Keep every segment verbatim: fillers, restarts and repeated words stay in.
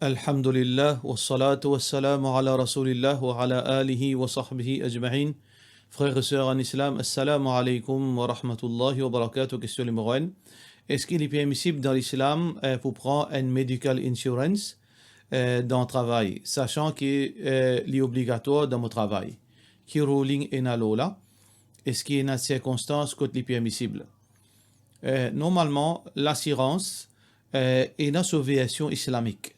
Alhamdulillah, wassalatu wassalamu ala Rasoulillah wa ala alihi wa sahbihi ajmain. Frer e ser an Islam, assalamu alaykum wa rahmatullahi wa barakatuh. Kestion nimer enn, eski li permisib dan Lislam, eh, pou pran enn medical insurance, eh, dan travay, sasan ki, eh, li obligatwar dan mo travay? Ki ruling ena lor la? Eski ena sirkonstans kot li permisib? Eh, normalman, lasirans, eh, ena so version islamik.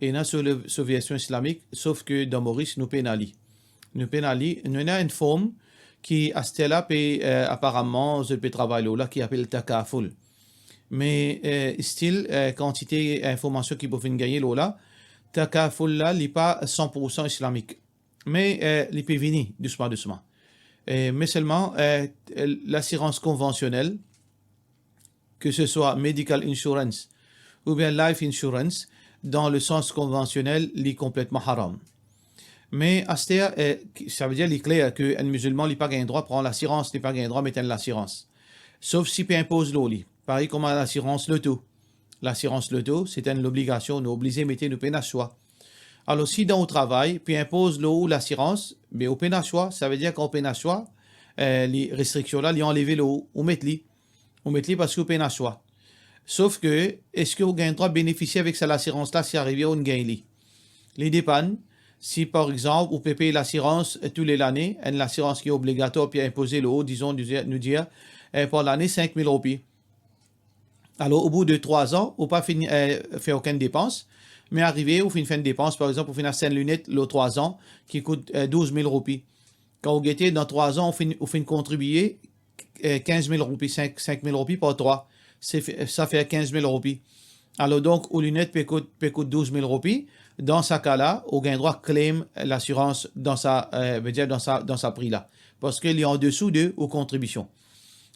Ena so le, so version islamik, sof ke dan Moris, nou pena li. Nou pena li, nou ena enn form ki aster la pe, eh, aparaman, zot pe travay lor la, ki apel takaful. Me, eh, still, eh, kantite informasion ki pou finn gagne lor la, takaful la, li pa san pou san islamik. Me, eh, li pe vini dousman, dousman. Eh, me selman, eh, lasirans konvansionel, ke se swa medical insurance oubien life insurance, dan le sans konvansionel, li konpletman haram. Me aster, eh, ki, savedir li kler ke enn mizilman, li pa gagn drwa pran lasirans, li pa gagn drwa met enn lasirans. Sof si pe inpoz lor li, parey kouma lasirans loto. Lasirans loto, se enn lobligasion, nou oblize mete, nou pena swa. Alor, si dan ou travay, pe inpoz lor ou lasirans, be ou pena swa, savedir kan ou pena swa, eh, li, restriksion la, li anleve lor ou, ou met li. Ou met li parski ou pena swa. Sof ke, eski ou gagn drwa benefisie avek sa lasirans la si arive ou'nn gagn li? Li depann, si par exanp, ou pe pey lasirans, eh, tou le lane, enn lasirans ki obligatwar, pe inpoze lor ou, dizon, nou dir, nou dir, eh, par lane, sink mil roupi. Alor, obout de trwa zan, ou pa finn, eh, fer okenn depans, me arive, ou finn fer enn depans, par exanp, ou finn aste enn linet lor trwa zan, ki kout, eh, douz mil roupi. Kan ou gete, dan trwa zan, ou finn, ou finn kontribie, eh, kinz mil roupi, sink, sink mil roupi par trwa, se fe-, sa fer kinz mil roupi. Alor donk, ou linet pe kout, pe kout douz mil roupi, dan sa ka la, ou gagn drwa claim lasirans dan sa, eh, vedir dan sa, dan sa pri la. Parski li andesou de ou kontribision.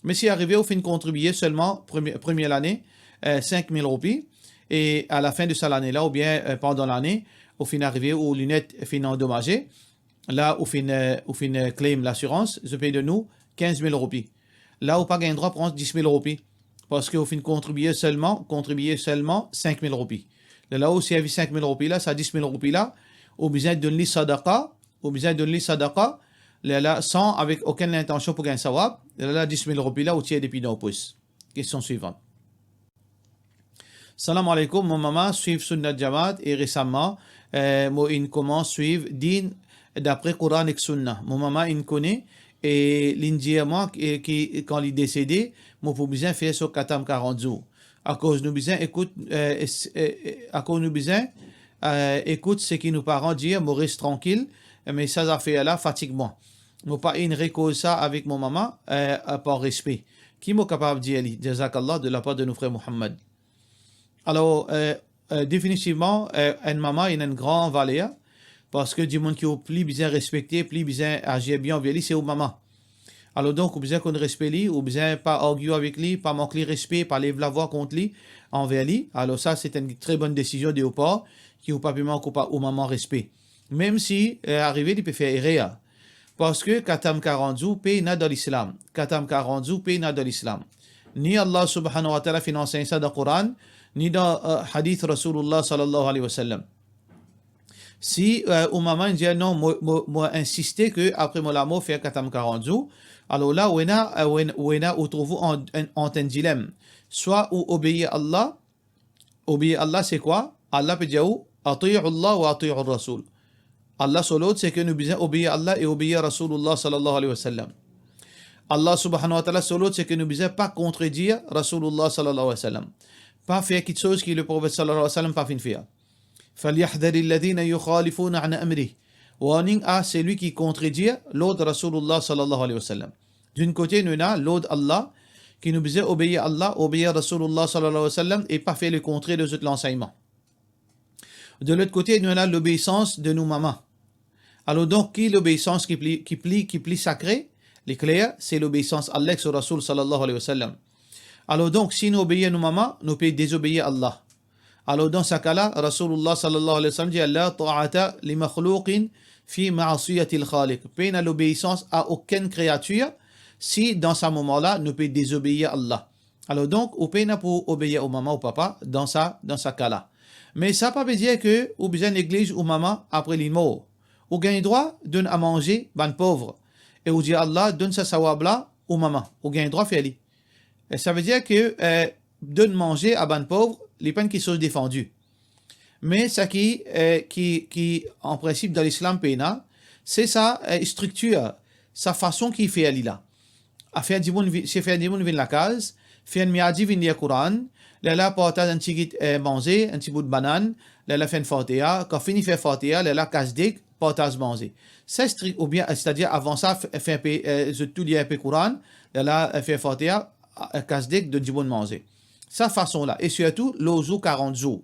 Me si arive ou finn kontribie selman premie, premie lane, eh, sink mil roupi, e a lafin de sa lane la, oubien, eh, pandan lane, ou finn arive, ou linet finn andomaze, la ou finn, eh, ou finn, eh, claim lasirans, zot pe donn ou kinz mil roupi. La ou pa gagn drwa pran dis mil roupi, parski ou finn kontribie selman, kontribie selman sink mil roupi. Lerla ou servi sink mil roupi la, sa dis mil roupi la, ou bizin donn li sadaqa, ou bizin donn li sadaqa, lerla san avek okenn lintansion pou gagn sawab, lerla dis mil roupi la ou tir depi dan ou pos. Kestion swivan. Salam aleykoum, mo mama swiv Sunnat Jamaat e resaman, eh, mo inn koumans swiv din dapre Koran ek Sunna. Mo mama inn kone e li'nn dir mwa ki, ki kan li desede, mo pou bizin fer so katam karant zour. Akoz nou bizin ekout, eh, es-, eh, eh, akoz nou bizin, eh, ekout seki nou paran dir, mo res trankil, me sa zafer la fatig mwa. Mo pa inn rekoz sa avek mo mama, eh, par respe. Ki mo kapav dir li? Jazakallah, de lapar de nou frer Mohammad. Alor, eh, eh, definitivman, eh, enn mama ena enn gran valer, parski dimoun ki ou pli bizin respekte, pli bizin azir bien anver li, se ou mama. Alor donk, ou bizin konn respe li, ou bizin pa argue avek li, pa mank li respe, pa lev lavwa kont li, anver li. Alor sa, se enn tre bonn desizion de ou par, ki ou pa pe mank ou pa, ou mama respe. Mem si, eh, arive li pe fer erer. Parski katam karant zour pena dan Lislam. Katam karant zour pena dan Lislam. Ni Allah Subhanahu wa Ta'ala finn ansegn sa dan Koran, ni dan, eh, hadith Rasoulillah sallallahu alayhi wa sallam. Si, eh, ou mama dir, "Non, mo, mo, mo insiste ke apre mo lamor fer katam karant zour," alor la, ou ena, eh, ou ena, ou ena, ou trouv ou an, an, ant enn dilem. Swa ou obeir Allah, obeir Allah se kwa? Allah pe dir ou, "Ati'u Allah wa ati'u Rasoul." Allah so lord, se ke nou bizin obeir Allah e obeir Rasoulillah sallallahu alayhi wa sallam. Allah Subhanahu wa Ta'ala so lord, se ke nou bizin pa kontredir Rasoulillah sallallahu alayhi wa sallam. Pa fer kiksoz ki Leprofet sallallahu alayhi wa sallam pa finn fer. "Falyahdhari alladhina yukhalifuna an amrih." Warning à celui qui contredit l'ordre Rasoulillah sallallahu alayhi wa sallam. D'enn kote, nou ena lord Allah, ki nou bizin obeir Allah, obeir Rasoulillah sallallahu alayhi wa sallam, e pa fer le contraire de zot lansegnman. De lot kote, nou ena lobeisans de nou mama. Alor donk, ki lobeisans ki pli, ki pli, ki pli sakre? Li kler, se lobeisans Allah ek so Rasoul sallallahu alayhi wa sallam. Alor donk, si nou obeir nou mama, nou pe dezobeir Allah. Alor dan sa ka la, Rasoulillah sallallahu alayhi wa sallam dir, "La ta'ata li makhlouqin fi ma'siyatil Khaliq." Pena lobeisans à okenn kreatir, si dan sa moman la, nou pe dezobeir Allah. Alor donk, ou pena pou obeir ou mama ou papa dan sa, dan sa ka la. Me sa pa ve dir ke ou bizin negliz ou mama apre li mor. Ou gagn drwa donn a manze bann pov. E ou dir Allah, donn sa sawab la ou mama. Ou gagn drwa fer li. E sa ve dir ke, eh, donn manze a bann pov, li pa enn kiksoz defandi. Me seki, eh, ki, ki an prinsip dan Lislam pena, se sa, eh, striktir, sa fason ki fer li la. A fer dimoun vi-, se fer dimoun vinn lakaz, fer enn myadi vinn lir Koran, lerla partaz enn tigit, eh, manze, enn ti bout banann, lerla fer enn Fatiha, kan fini fer Fatiha, lerla kas dek, partaz manze. Sa strik, oubien, eh, setadir avan sa, f-, fer enpe, eh, zot tou lir enpe Koran, lerla, eh, fer Fatiha, eh, kas dek, donn dimoun manze. Sa fason la, e sirtou lor zour karant zour.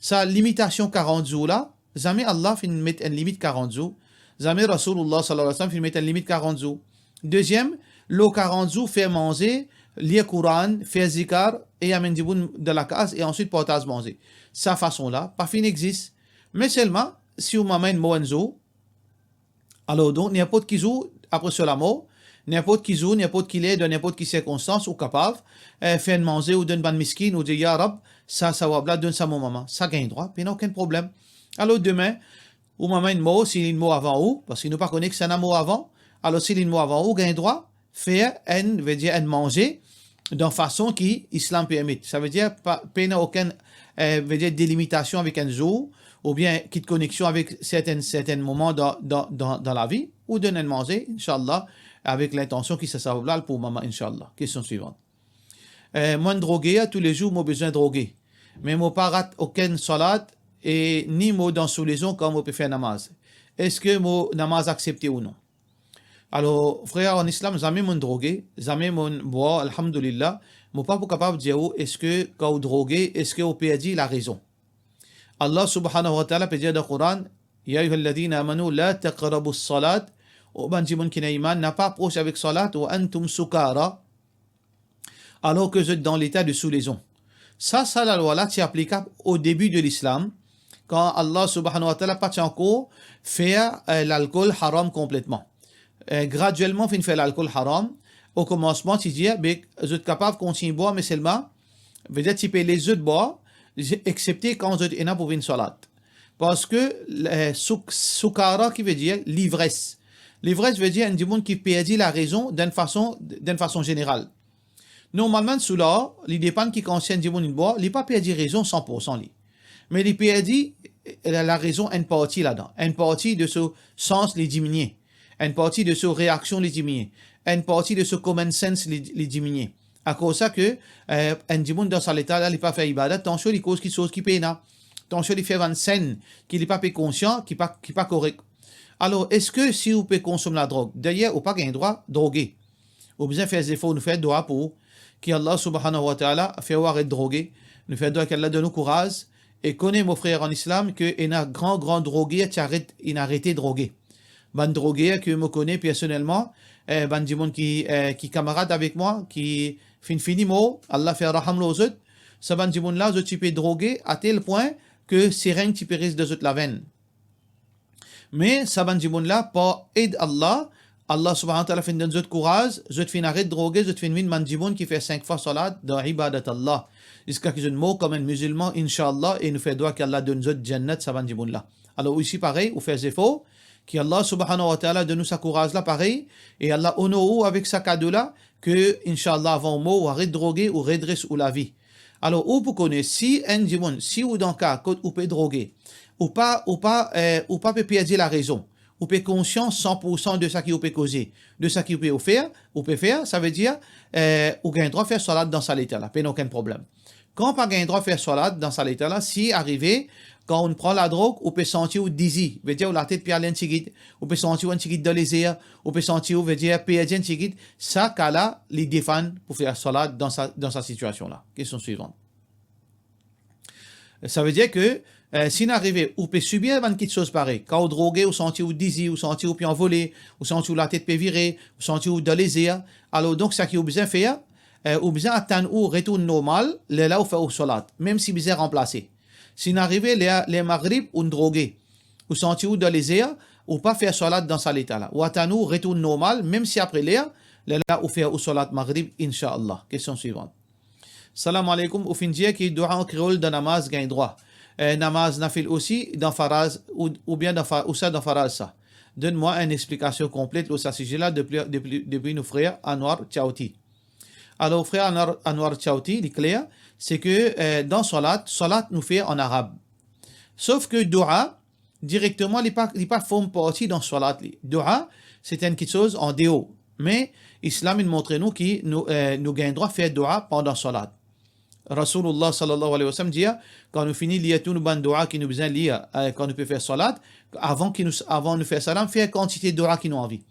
Sa limitasion karant zour la, zame Allah finn met enn limit karant zour, zame Rasoulullah sallallahu alayhi wa sallam finn met enn limit karant zour. Deziem, lor karant zour fer manze, lir Koran, fer zikar, e amenn dimoun dan lakaz, e answit partaz manze. Sa fason la, pa finn exis. Me selman, si ou mama inn mor enn zour, alor donk, ninport ki zour apre so lamor, ninport ki zour, ninport ki ler, dan ninport ki sirkonstans, ou kapav, eh, fer enn manze, ou donn bann miskin, ou dir, "Ya Rab, sa sawab la, donn sa mo mama." Sa gagn drwa, pena okenn problem. Alor demin, ou mama inn mor, si linn mor avan ou, parski nou pa kone kisannla mor avan, alor si linn mor avan ou, ou gagn drwa fer enn, ve dir enn manze, dan fason ki Islam permet. Sa ve dir pa, pena okenn, eh, ve dir delimitasion avek enn zour, oubien ki koneksion avek sertenn, sertenn moman dan, dan, dan, dan lavi, ou donn enn manze, inshallah, avek lintansion ki sa sawab la pou mama, inshallah. Kestion swivant. Eh, mo enn droge, toulezour mo bizin droge. Me mo pa rat okenn salat e ni mo dan soulezon kan mo pe fer namaz. Eski mo namaz aksepte ou non? Alor, frer an Islam, zame mo'nn droge, zame mo'nn bwar, alhamdulillah, mo pa pou kapav dir ou eski kan ou droge, eski ou perdi larezon. Allah subhanahu wa ta'ala pe dir dan Koran, "Ya ayyuhalladhina amanu la taqrabus salat", o bann dimoun ki ena iman, na pa apros avek salat, "wa antum sukara", alor ki zot dan leta de soulezon. Sa, sa lalwa la ti aplikab o debi de Lislam, kan Allah subhanahu wa ta'ala pa ti ankor fer, eh, lalkol haram konpletman. Eh, gradielman finn fer lalkol haram. O komansman, ti dir, be, zot kapav kontign bwar, me selman, ve dir ti pe les zot bwar, exsepte kan zot ena pou vinn salat. Parski, eh, suk-, sukara ki ve dir livres. Livres ve dir enn dimoun ki perdi larezon dan enn fason, dan enn fason zeneral. Normalman, sou la, li depann ki kan enn dimoun inn bwar, li pa perdi rezon san poursan li. Me li perdi, eh, la, larezon enn parti ladan. Enn parti de so sans li diminie. Enn parti de so reaksion li diminie. Enn parti de so common sense li, li diminie. Akoz sa ke, eh, enn dimoun dan sa leta la, li pa fer ibadat, tansion li koz kiksoz ki pena. Tansion li fer bann senn ki li pa pe konsian, ki pa, ki pa korek. Alor, eski si ou pe konsom ladrog, deryer ou pa gagn drwa droge? Ou bizin fer zefor, nou fer dwa pou ou, ki Allah subhanahu wa ta'ala fer ou aret droge. Nou fer dwa ki Allah donn ou kouraz, e kone mo frer an Islam ke ena gran, gran droge, ti aret, inn arete droge. Bann droge ki mo kone personelman, eh, bann dimoun ki, eh, ki kamarad avek mwa, ki finn fini mor, Allah fer raham lor zot, sa bann dimoun la, zot ti pe droge a tel pwin ke sereng ti pe res dan zot lavenn. Me sa bann dimoun la, par ed Allah, Allah subhanahu wa ta'ala finn donn zot kouraz, zot finn aret droge, zot finn vinn bann dimoun ki fer sink fwa salat dan ibadat Allah, ziska ki zot mor kouma enn mizilman, inshallah, e nou fer dwa ki Allah donn zot jannat sa bann dimoun la. Alor, ou isi parey, ou fer zefor, ki Allah subhanahu wa ta'ala donn ou sa kouraz la parey, e Allah onor ou avek sa kado la, ke, inshallah, avan ou mor, ou aret droge, ou redres ou lavi. Alor, ou pou kone, si enn dimoun, si ou dan ka kot ou pe droge, ou pa, ou pa, eh, ou pa pe perdi larezon, ou pe konsian san poursan de sa ki ou pe koze, de sa ki ou pe ofer, ou pe fer, sa ve dir, eh, ou gagn drwa fer salat dan sa leta la, pena okenn problem. Kan pa gagn drwa fer salat dan sa leta la, si arive, kan ou pran ladrog, ou pe santi ou dizi, ve dir ou latet pe al enn tigit, ou pe santi ou enn tigit dan lezer, ou pe santi ou, ve dir, perdi enn tigit, sa ka la, li defann pou fer salat dan sa, dan sa sitiasion la. Kestion swivant. Sa ve dir ke, eh, si inn arive, ou pe sibir bann kiksoz parey, kan ou droge, ou santi ou dizi, ou santi ou pe anvole, ou santi ou latet pe vire, ou santi ou dan lezer, alor donk sa ki ou bizin fer, eh, ou bizin atann ou retourn normal, lerla ou fer ou salat, mem si bizin ranplase. Si inn arive ler, ler Maghrib, ou droge, ou santi ou dan lezer, ou pa fer salat dan sa leta la. Ou atann ou retourn normal, mem si apre ler, lerla ou fer ou salat Maghrib, inshallah. Kestion swivant. Salam aleykoum, ou finn dir ki dua an kreol dan namaz gagn drwa. eh, namaz nafil osi dan faraz ou, oubien dan fa-, ou sa dan faraz sa? Donn mwa enn explikasion konplet lor sa size la depi, depi, depi nou frer Anwar Chauti. Alor, frer Anwar, Anwar Chauti, li kler, se ke, eh, dan salat, salat nou fer an arab. Sof ke doua, direkteman, li pa, li pa form parti dan salat li. Doua, se enn kiksoz an deor. Me Islam, inn montre nou ki nou, eh, nou gagn drwa fer doua pandan salat. Rasoulullah sallallahu alayhi wa sallam dir, kan nou fini lir tou nou bann doua ki nou bizin lir, eh, kan nou pe fer salat, avan ki nou, avan nou fer salam, fer kantite doua ki nou anvi.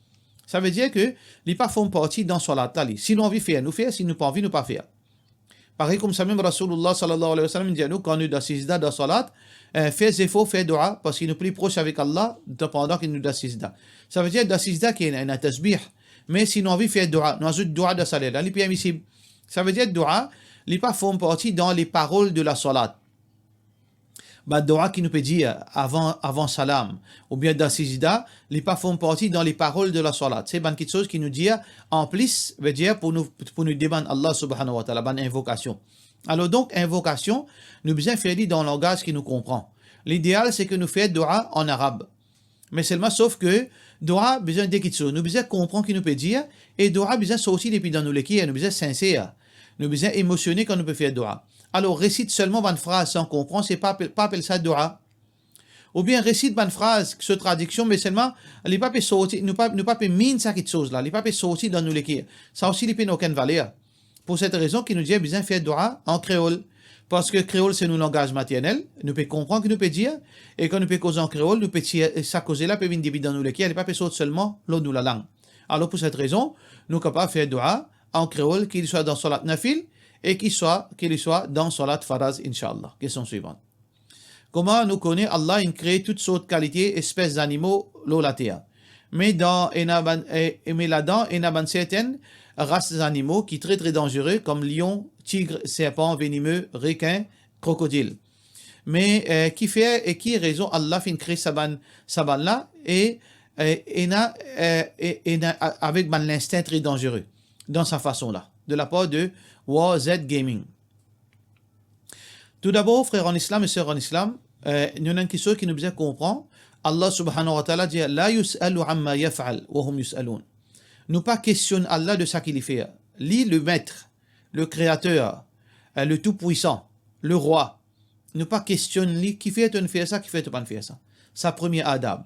Savedir ke li pa form parti dan salat la li. Si nou anvi fer, nou fer, si nou pa anvi, nou pa fer. Parey koumsa mem Rasoulullah sallallahu alayhi wa sallam dir nou, kan nou dan sizda dan salat, eh, fer zefor, fer doua, parski nou pli pros avek Allah dan, pandan ki nou dan sizda. Savedir dan sizda ki ena, ena tasbih. Me si nou anvi fer doua, nou azout doua dan sa ler la, li permisib. Savedir doua, li pa form parti dan les paroles de la salat. Bann doua ki nou pe dir avan, avan salam, oubien dan sizda, li pa form parti dan les paroles de la salat. Se bann kiksoz ki nou dir anplis, vedir pou nou, pou nou demann Allah subhanahu wa ta'ala, bann invokasion. Alor donk, invokasion, nou bizin fer li dan langaz ki nou konpran. Lideal, se ke nou fer doua an arab. Me selman, sof ke doua bizin de kiksoz. Nou bizin konpran ki nou pe dir, e doua bizin sorti depi dan nou leker, nou bizin sinser, nou bizin emosione kan nou pe fer doua. Alor, resit selman bann fraz san konpran, se pa apel, pa apel sa doua. Oubien resit bann fraz, so tradiksion, me selman, li pa pe sorti, nou pa, nou pa pe mean sa kiksoz la, li pa pe sorti dan nou leker. Sa osi, li pena okenn valer. Pou set rezon ki nou dir bizin fer doua an kreol, parski kreol se nou langaz maternel, nou pe konpran ki nou pe dir, e kan nou pe koz an kreol, nou pe tir, sa koze la pe vinn depi dan nou leker, li pa pe sort selman lor nou lalang. Alor pou set rezon, nou kapav fer doua an kreol, ki li swa dan salat nafil, e ki swa, ki li swa dan salat faraz, inshallah. Kestion swivan. Kouma nou kone Allah inn kree tout sort kalite espes zanimo lor later? Me dan ena bann, e, e me ladan ena bann sertenn ras zanimo ki tre, tre danzere, kom lion, tigr, serpan venime, rekin, krokodil. Me, e, kifer e ki rezon Allah finn kree sa bann, sa bann la, e, e, ena, e, e, ena a-, avek bann linstin tre danzere, dan sa fason la, de la par de War Z Gaming. Toudabor, frer an Islam e ser an Islam, e, nou ena enn kiksoz ki nou bizin konpran. Allah subhanahu wa ta'ala dir, "La yus'alu amma yaf'al wa hum yus'alun." Nou pa kestionn Allah de sa ki li fer. Li, le maître, le créateur, e, le tout-puissant, le roi. Nou pa kestionn li, kifer to'nn fer sa, kifer to pa'nn fer sa. Sa premie adab.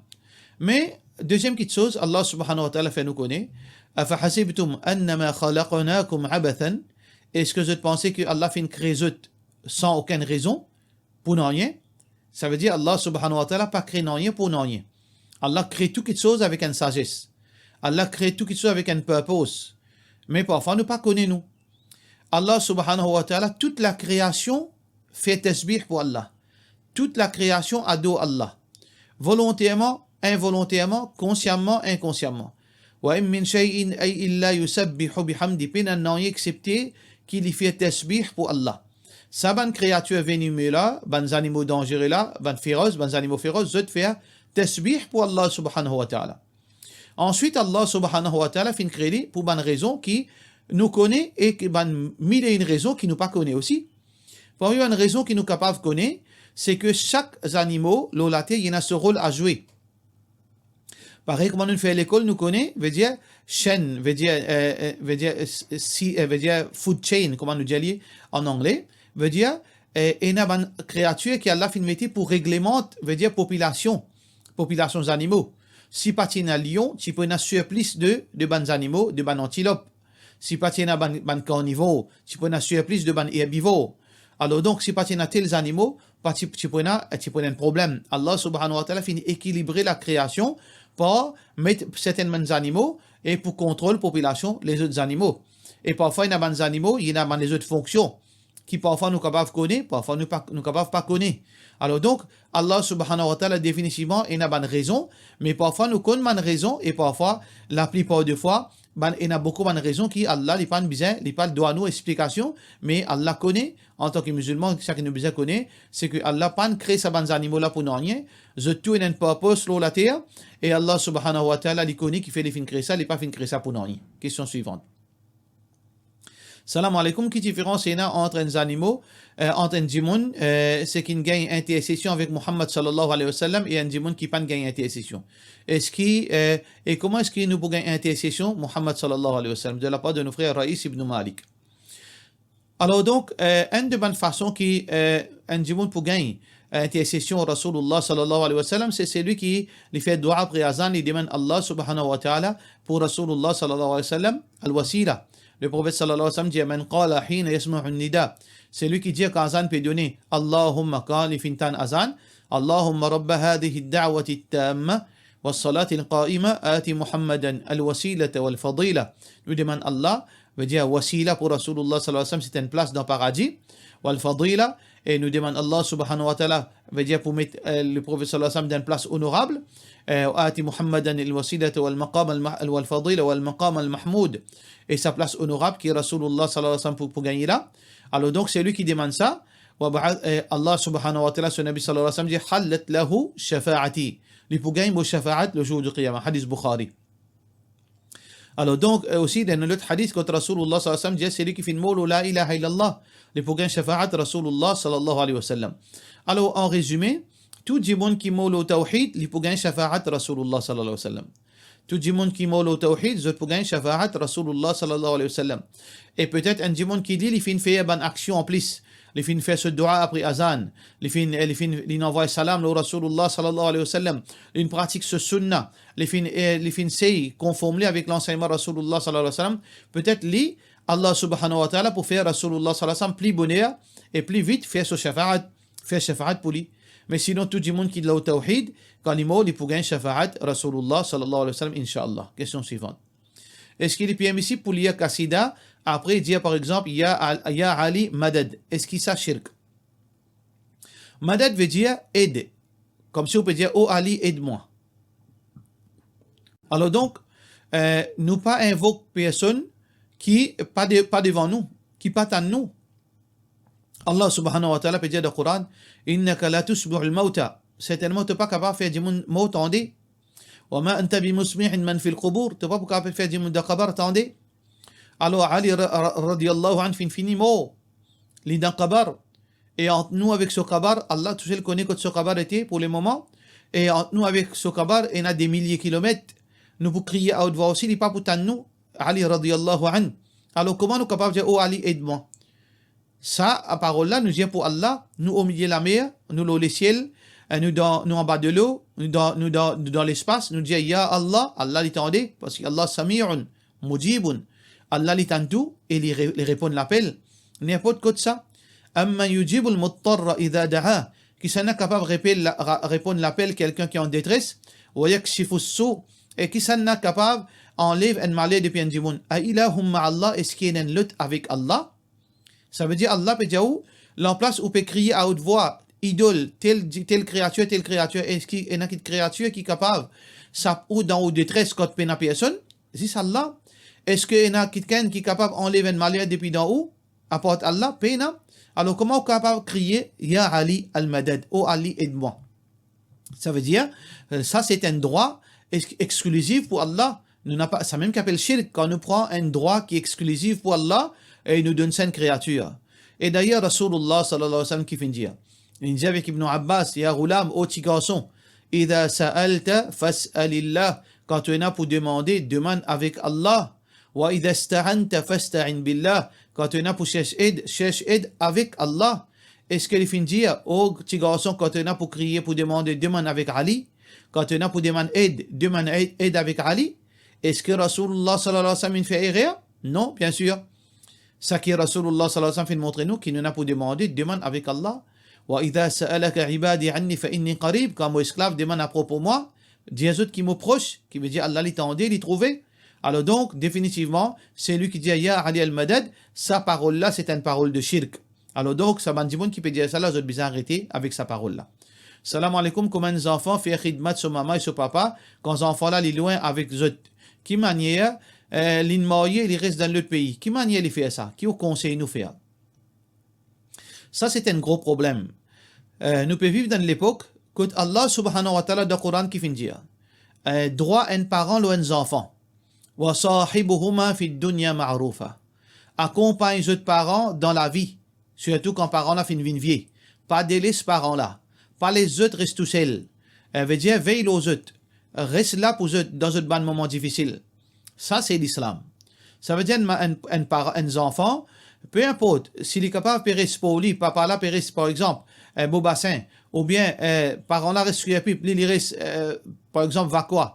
Me, deziem kiksoz, Allah subhanahu wa ta'ala fer nou kone, "Afahasibtum annama khalaqnakum abathan?" Eski zot panse ki Allah finn kree zot san okenn rezon, pou nanye? Savedir Allah subhanahu wa ta'ala pa kree nanye pou nanye. Allah kree tou kiksoz avek enn sazes. Allah kree tou kiksoz avek enn purpose. Me parfwa nou pa kone nou. Allah subhanahu wa ta'ala, tout lakreasion fer tasbih pou Allah. Tout lakreasion ador Allah. Volonterman, involonterman, konsiaman, inkonsiaman. "Wa in min shay'in ay illa yusabbihu bihamdi", pena nanye exsepte ki li fer tasbih pou Allah. Sa bann kreatir venime la, bann zanimo danzere la, bann feros, bann zanimo feros, zot fer tasbih pou Allah subhanahu wa ta'ala. Answit, Allah subhanahu wa ta'ala finn kree li pou bann rezon ki nou kone e ki bann mil e enn rezon ki nou pa kone osi. Parmi bann rezon ki nou kapav kone, se ke sak zanimo lor later, li ena so rol a zwe. Parey kouma nou fer lekol, nou kone, vedir chaîne, vedir, e, e, vedir, e, si, e, vedir food chain, kouma nou dir li an angle, vedir, e, ena bann kreatir ki Allah finn mete pou reglemant, vedir popilasion, popilasion zanimo. Si pa ti ena lion, ti pou ena surplis de, de bann zanimo, de bann antilop. Si pa ti ena bann, bann karnivor, ti pou ena surplis de bann erbivor. Alor donk, si pa ti ena tel zanimo, pa ti, ti pou ena, ti pou ena enn problem. Allah subhanahu wa ta'ala finn ekilibre lakreasion par met sertenn bann zanimo e pou kontrol popilasion lezot zanimo. E parfwa, ena bann zanimo, ena bann lezot fonksion ki parfwa nou kapav kone, parfwa nou pa, nou kapav pa kone. Alor donk, Allah subhanahu wa ta'ala definitivman ena bann rezon, me parfwa nou konn bann rezon, e parfwa, laplipar de fwa, bann, ena boukou bann rezon ki Allah, li pa'nn bizin, li pa dwa nou explikasion, me Allah kone, antan ki mizilman, sa ki nou bizin kone, se ki Allah pa'nn kree sa bann zanimo la pou nanye, zot tou ena enn purpose lor later, e Allah subhanahu wa ta'ala, li kone kifer li finn kree sa, li pa finn kree sa pou nanye. Kestion swivan. Salam alaikum, ki diferans ena ant enn zanimo, eh, ant enn dimoun, eh, seki inn gagn intersesion avek Muhammad sallallahu alayhi wa sallam e enn dimoun ki pa'nn gagn intersesion? Eski, eh, e kouma eski nou pou gagn intersesion Muhammad sallallahu alayhi wa sallam? De lapar de nou frer Raïs ibn Malik. Alor donk, eh, enn de bann fason ki, eh, enn dimoun pou gagn, eh, intersesion Rasoulullah sallallahu alayhi wa sallam, se selwi ki li fer dua apre azan, li demann Allah subhanahu wa ta'ala pou Rasoulullah sallallahu alayhi wa sallam, al-wasila. Le Profet sallallahu alayhi wa sallam dir, "Man qala hina yasma'u nida." Selwi ki dir kan azan pe done, Allahumma, kan li finn tann azan, "Allahumma rabba hadhihi ad-da'wati at-tamma was-salati al-qa'ima, ati Muhammadan al-wasilata wal-fadila." Nou demann Allah, vedir wasila pou Rasoulullah sallallahu alayhi wa sallam, se enn plas dan paradi, wal-fadila, e nou demann Allah subhanahu wa ta'ala, vedir pou met, eh, le Profet sallallahu alayhi wa sallam dan enn plas onorab, eh, ati Muhammadan al-wasilata wal-maqam al-mah-, wal-fadila wal-maqam al-mahmoud, e sa plas onorab ki Rasoulullah sallallahu alayhi wa sallam pou, pou gagne la. Alor donk, selwi ki demann sa, wa ba'ath, eh, Allah subhanahu wa ta'ala, so Nabi sallallahu alayhi wa sallam dir, "Hallat lahu shafa'ati." Li pou gagn mo shafaat le jour du qiyamah. Hadith Bukhari. Alor donk, eh, osi, dan enn lot hadith, kot Rasoulullah sallallahu alayhi wa sallam dir, selwi ki finn molo la ilaha illallah, li pou gagn shafaat Rasoulullah sallallahu alayhi wa sallam. Alor, an rezime, tou dimoun ki molo tawhid, li pou gagn shafaat Rasoulullah sallallahu alayhi wa sallam. Tou dimoun ki molo tawhid, zot pou gagn shafaat Rasoulullah sallallahu alayhi wa sallam. E petet enn dimoun ki li, li finn fer bann aksion anplis, li finn fer so dua apre azan, li finn, eh, li finn, li inn anvway salam lor Rasoulullah sallallahu alayhi wa sallam, li inn pratik so sunna, li finn, eh, li finn sey konform li avek lansegnman Rasoulullah sallallahu alayhi wa sallam, petet li, Allah subhanahu wa ta'ala pou fer Rasoulullah sallallahu alayhi wa sallam pli boner e pli vit fer so shafaat, fer shafaat pou li. Me sinon, tou dimoun ki lor tawhid, kan li mor, li pou gagn shafaat Rasoulullah sallallahu alayhi wa sallam, inshallah. Kestion swivant. Eski li permisib pou lir kasida, apre dir, par exanp, Ya Al-, Ya Ali Madad? Eski sa shirk? Madad vedir ed. Komsi ou pe dir, "O Ali, ed mwa." Alor donk, eh, nou pa invok personn ki pa de-, pa devan nou, ki pa tann nou. Allah subhanahu wa ta'ala pe dir dan Koran, "Innaka la tusmi'ul mauta." Sertennman, to pa kapav fer dimoun mor tande. "Wa ma anta bi musmi'in man fil qubur." To pa pou kapav fer dimoun dan kabar tande. Alor, Ali ra-, ra-, radiyallahu anhu finn fini mor. Li dan kabar. E ant nou avek so kabar, Allah tousel kone kot so kabar ete pou lemoman. E ant nou avek so kabar, ena de milie kilomet. Nou pou kriye a haute voix osi, li pa pou tann nou, Ali radiyallahu anhu. Alor, kouma nou kapav dir, "O Ali, ed mwa"? Sa, a parol la, nou dir pou Allah, nou omilie lamer, nou lor lesiel, eh, nou dan, nou anba delo, nou dan, nou dan, nou dan lespas, nou dir, "Ya Allah", Allah li tande, parski Allah sami'un, mujibun. Allah li tann tou e li re-, li reponn lapel. Ninport kot sa. Amman yujibul mudtarra idha da'a. Kisannla kapav repel la-, ra-, reponn lapel kelkin ki an detres. Wa yakshifu su. E kisannla kapav anlev enn maler depi enn dimoun. A ilahum ma Allah, eski ena enn lot avek Allah? Savedir Allah pe dir ou, lanplas ou pe kriye a haute voix, idol, tel di-, tel kreatir, tel kreatir, eski ena kit kreatir ki kapav sap ou dan ou detres kan pena personn? Zis Allah. Eski ena kitkenn ki kapav anlev enn maler depi dan ou, apart Allah? Pena. Alor, kouma ou kapav kriye, "Ya Ali, al-madad, o Ali, ed mwa"? Savedir, eh, sa se enn drwa ex-, exklizif pou Allah. Nou napa, samem ki apel shirk, kan nou pran enn drwa ki exklizif pou Allah e nou donn sa enn kreatir. E dayer, Rasoulullah sallallahu alayhi wa sallam ki finn dir, li dir avek Ibn Abbas, "Ya ghulam, o ti garson, idha sa'alta fas'alillah, kan to ena pou demande, demann avek Allah. Wa idha ista'anta fasta'in billah, kan to ena pou sers ed, sers ed avek Allah." Eski li finn dir, o ti garson, kan to ena pou kriye, pou demande, demann avek Ali? Kan to ena pou demann ed, demann ed, ed avek Ali? Eski Rasoulullah sallallahu alayhi wa sallam inn fer erer? Non, bien sir. Seki Rasoulullah sallallahu alayhi wa sallam finn montre nou, ki nou ena pou demande, demann avek Allah. "Wa idha sa'alaka ibadi anni fa inni qarib", kan mo esklav demann apropo mwa, dir zot ki mo pros, ki vedir Allah li tande, li trouve. Alor donk, definitivman, selwi ki dir, "Ya Ali al-madad", sa parol la, se enn parol de shirk. Alor donk, sa bann dimoun ki pe dir sa la, zot bizin arete avek sa parol la. Salam alaikum, kouma enn zanfan fer khidmat so mama e so papa, kan zanfan la li lwin avek zot? Ki manier, eh, linn marye, li res dan lot pei? Ki manier li fer sa? Ki ou konsey nou fer? Sa se enn gro problem. Eh, nou pe viv dan lepok kot Allah subhanahu wa ta'ala dan Koran ki finn dir, eh, drwa enn paran lor enn zanfan. "Wa sahibuhuma fid dunya ma'rufa." akonpagn zot paran dan lavi, sirtou kan paran la finn vinn vie. Pa deles paran la, pa les zot res tousel. Eh, vedir vey lor zot, res la pou zot dan zot bann moman difisil. Sa se Lislam. Savedir enn ma-, enn, enn par-, enn zanfan, pe inport si li kapav pe res pou li, papa la pe res, par exanp, eh, Bobasin, oubien, eh, paran la res Kwiapip, li, li res, eh, par exanp, Vakwa.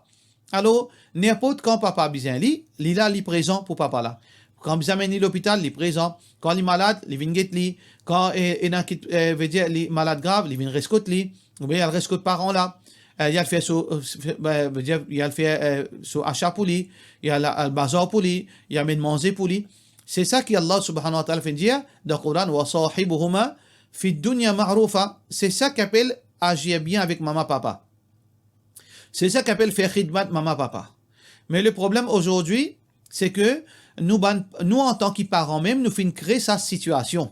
Alor, ninport kan papa bizin li, li la, li prezan pou papa la. Kan bizin amenn li lopital, li prezan. Kan li malad, li vinn get li. Kan, eh, ena ki, eh, vedir li malad grav, li vinn res kot li. Oubien li al res kot paran la. Eh, li al fer so, eh, fe-, eh, vedir, li al fer, eh, so asa pou li, li al, al bazar pou li, li amenn manze pou li. Se sa ki Allah Subhanahu wa Ta'ala finn dir dan Koran, "Wa sahibuhuma fid dunya ma'rufa." Se sa ki apel azir bien avek mama, papa. Se sa ki apel fer khidmat mama, papa. Me le problem azordi, se ke nou bann, nou antan ki paran mem, nou finn kre sa sitiasion.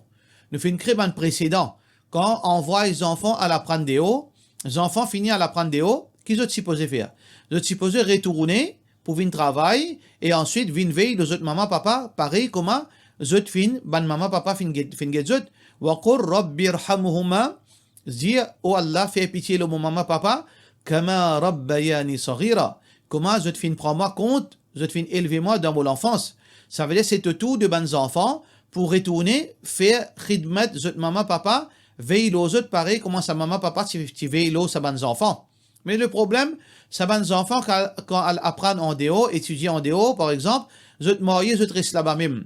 Nou finn kre bann presedan. Kan anvway zanfan al aprann deor, zanfan fini al aprann deor, ki zot sipoze fer? Zot sipoze retourne pou vinn travay e answit vinn vey lor zot mama, papa, parey kouma zot finn, bann mama, papa finn get, finn get zot. Wa qur rabbirhamhuma, dir, "O Allah, fer pitie lor mo mama, papa, kama rabbayani saghira." Kouma zot finn pran mwa kont, zot finn elve mwa dan mo lanfans. Savedir se to tour de bann zanfan pou retourne fer khidmat zot mama, papa, vey lor zot parey kouma sa mama, papa ti, ti vey lor sa bann zanfan. Me le problem, sa bann zanfan, kan, kan al aprann andeor, etidie andeor, par exanp, zot marye, zot res laba mem.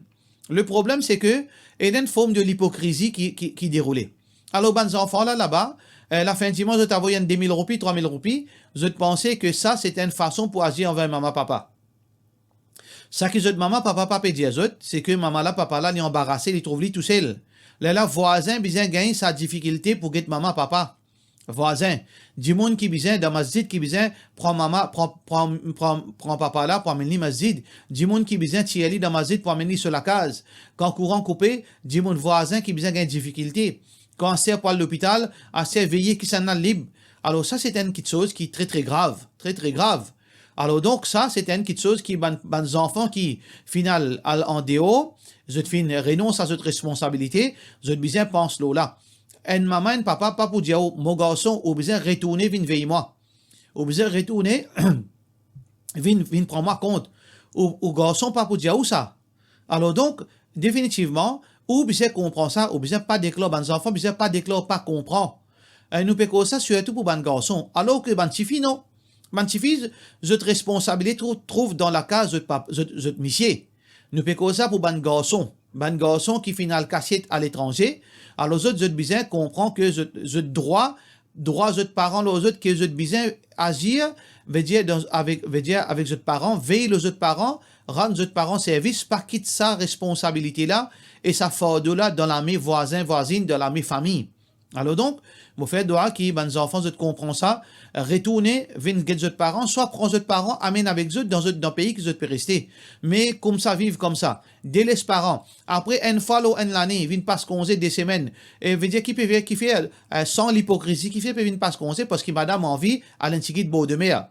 Le problem, se ke ena enn form de lipokrizi ki, ki, ki deroule. Alor, bann zanfan la, laba, eh, lafin dimans, zot avoy enn de mil roupi, trwa mil roupi, zot panse ke sa, se enn fason pou azir anver mama, papa. Sa ki zot mama, papa pa pe dir zot, se ke mama la, papa la, li anbarase, li trouv li tousel. Lerla vwazin bizin gagn sa difikilte pou get mama, papa. Vwazin, dimoun ki bizin dan masjid, ki bizin pran mama, pran, pran, pran, pran papa la pou amenn li masjid, dimoun ki bizin tir li dan masjid pou amenn li so lakaz. Kan kouran koupe, dimoun vwazin ki bizin gagn difikilte. Kan aster pou al lopital, aster veye kisannla lib. Alor sa, se enn kitsoz ki tre, tre grav, tre, tre grav. Alor donk, sa, se enn kitsoz ki bann, bann zanfan ki finn al andeor, zot finn renons a zot responsabilite, zot bizin pans lor la. Enn mama, enn papa pa pou dir ou, "Mo garson, ou bizin retourne vinn vey mwa. Ou bizin retourne vinn, vinn pran mwa kont." Ou, ou garson pa pou dir ou sa. Alor donk, definitivman, ou bizin konpran sa, ou bizin pa deklar, bann zanfan bizin pa deklar pa konpran. Eh, nou pe koz sa sirtou pou bann garson, alor ke bann tifi, non. Bann tifi, zot responsabilite trou-, trouv dan lakaz zot pap-, zot, zot misie. Nou pe koz sa pou bann garson. Bann garson ki finn al kasiet aletranze, alor zot, zot bizin konpran ke zot, zot drwa, drwa zot paran lor zot, ke zot bizin azir, vedir dan, avek, vedir avek zot paran, vey lor zot paran, rann zot paran servis, pa kit sa responsabilite la e sa fardo la dan lame vwazin, vwazinn, dan lame fami. Alor donk, mo fer dwa ki bann zanfan zot konpran sa, retourne, vinn get zot paran, swa pran zot paran, amenn avek zot dan zot, dan pei ki zot pe reste. Me koumsa viv koumsa, deles paran. Apre enn fwa lor enn lane, vinn pas konze de semenn. E vedir ki pe fer, ki fer, eh, san lipokrizi, ki fer pe vinn pas konze, parski madam anvi al enn tigit bor de mer.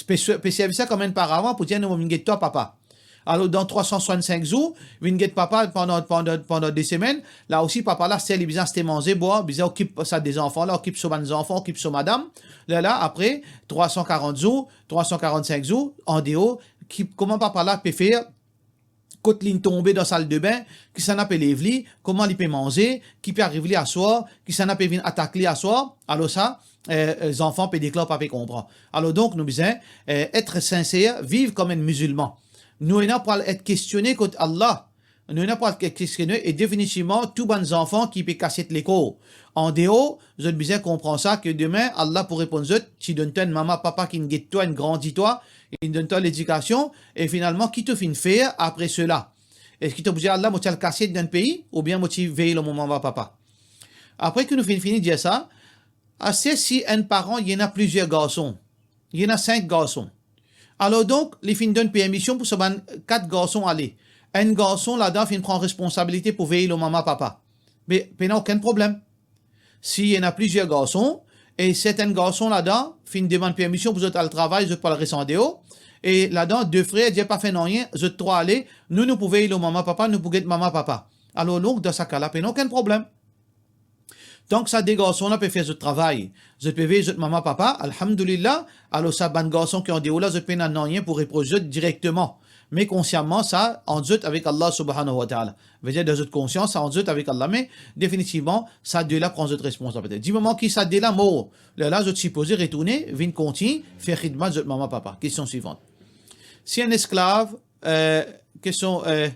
Pe, pe servi sa kouma enn paravan pou dir, "Nou, mo vinn get twa, papa." Alor, dan trwa san swasann-sink zour, vinn get papa pandan, pandan, pandan de semenn, la osi, papa la, aster li bizin aste manze, bwar, bizin okip sa de zanfan la, okip so bann zanfan, okip so madam. Lerla, apre trwa san karant zour, trwa san karant-sink zour, andeor, ki, kouma papa la pe fer, kot li tonbe dan saldebin, kisannla pe lev li, kouma li pe manze, ki pe ariv li aswar, kisannla pe vinn atak li aswar, alor sa, eh, eh, zanfan pe deklar pa pe konpran. Alor donk, nou bizin, eh, et senser, viv kouma enn mizilman. Nou ena pou al et kestione kot Allah. Nou ena pou al et kestione, e definitivman, tou bann zanfan ki pe kasiet lekor andeor, zot bizin konpran sa, ke demin, Allah pou reponn zot, ti donn twa enn mama, papa ki'nn get twa, inn grandi twa, inn donn twa ledikasion, e finalman, ki to finn fer apre sela? Eski to pou dir, "Allah, mo ti al kasiet dan enn pei," oubien, "Mo ti vey lor mo mama, papa"? Apre ki nou finn fini dir sa, aster si enn paran, li ena plizier garson, li ena sink garson. Alor donk, li finn donn permision pou so bann kat garson ale. Enn garson ladan finn pran responsabilite pou vey lor mama, papa. Me, pena okenn problem. Si ena plizier garson, e sertin garson ladan finn demann permision pou zot al travay, zot pou al res andeor, E ladan, de frer dir pa fer nanye, zot trwa ale, nou, nou pou vey lor mama papa, nou pou get mama papa. Alor donk, dan sa ka la, pena okenn problem. Tank sa de garson la pe fer zot travay, zot pe vey zot mama papa, alhamdulillah, alor sa bann garson ki andeor la, zot pena nanye pou reproz zot direkteman. Me konsiaman, sa ant zot avek Allah subhanahu wa ta'ala. Vedir dan zot konsians, sa ant zot avek Allah, me definitivman, sa de la pran zot responsabilite. Di moman ki sa de la mor, lerla zot sipoze retourne, vinn kontign fer khidmat zot mama papa. Kestion swivant. Si enn esklav, eh, kestion, eh,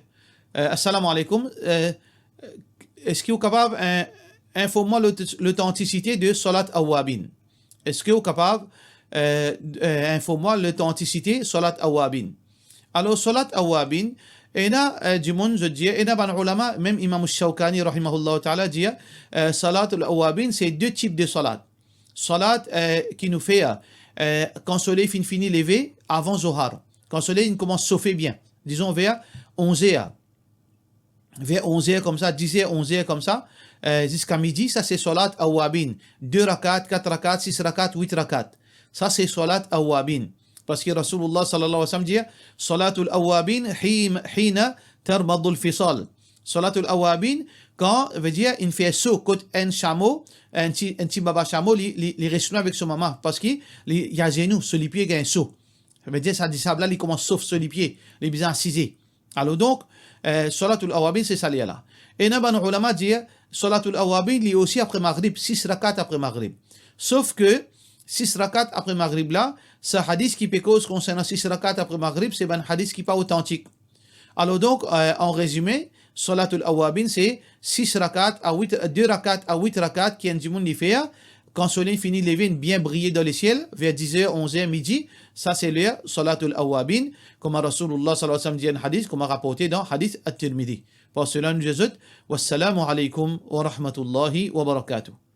eh, Assalamu alaikum, eh, eski ou kapav, eh, inform mwa lot-, lotantisite de salat awabin? Eski ou kapav, eh, eh, inform mwa lotantisite salat awabin? Alor, salat awabin, ena, eh, dimoun, zot dir, ena bann ulama, mem Imam Shawkani, rahimahullah ta'ala, dir, eh, salatul awabin, se de tip de salat. Salat, eh, ki nou fer, eh, kan soley finn fini leve, avan zohar. Kan soley inn koumans sofe bien, dizon ver onz er. Ver onz er koumsa, diz er, onz er koumsa, eh, ziska midi, sa se salat awabin. De rakat, kat rakat, sis rakat, wit rakat. Sa se salat awabin. Parski Rasoulullah sallallahu alayhi wa sallam dir, "Salatul awabin him-, hina tarmadul fisal." Salatul awabin, kan, vedir, inn fer so kot enn samo, enn ti, enn ti baba samo, li, li, li res lwin avek so mama, parski li, li azenou, so lipie gagn so. Vedir, sa disab la, li koumans sof so lipie, li bizin asize. Alor donk, eh, salatul awabin, se sa li la. Ena bann ulama dir, salatul awabin, li osi apre Maghrib, sis rakat apre Maghrib. Sof ke, sis rakat apre Maghrib la, sa hadis ki pe koz konsernan sis rakat apre Maghrib, se bann hadis ki pa otantik. Alor donk, eh, an rezime, salatul awabin, se sis rakat a wit, de rakat a wit rakat ki enn dimoun li fer, kan soley fini leve, inn bien briye dan lesiel, ver diz er, onz er, midi, sa se ler salatul awabin, kouma Rasoulullah sallallahu alayhi wa sallam dir enn hadis, kouma raporte dan hadis At-Tirmidhi. Par sela, nou dir zot, wassalamu alaykum wa rahmatullahi wa barakatuh.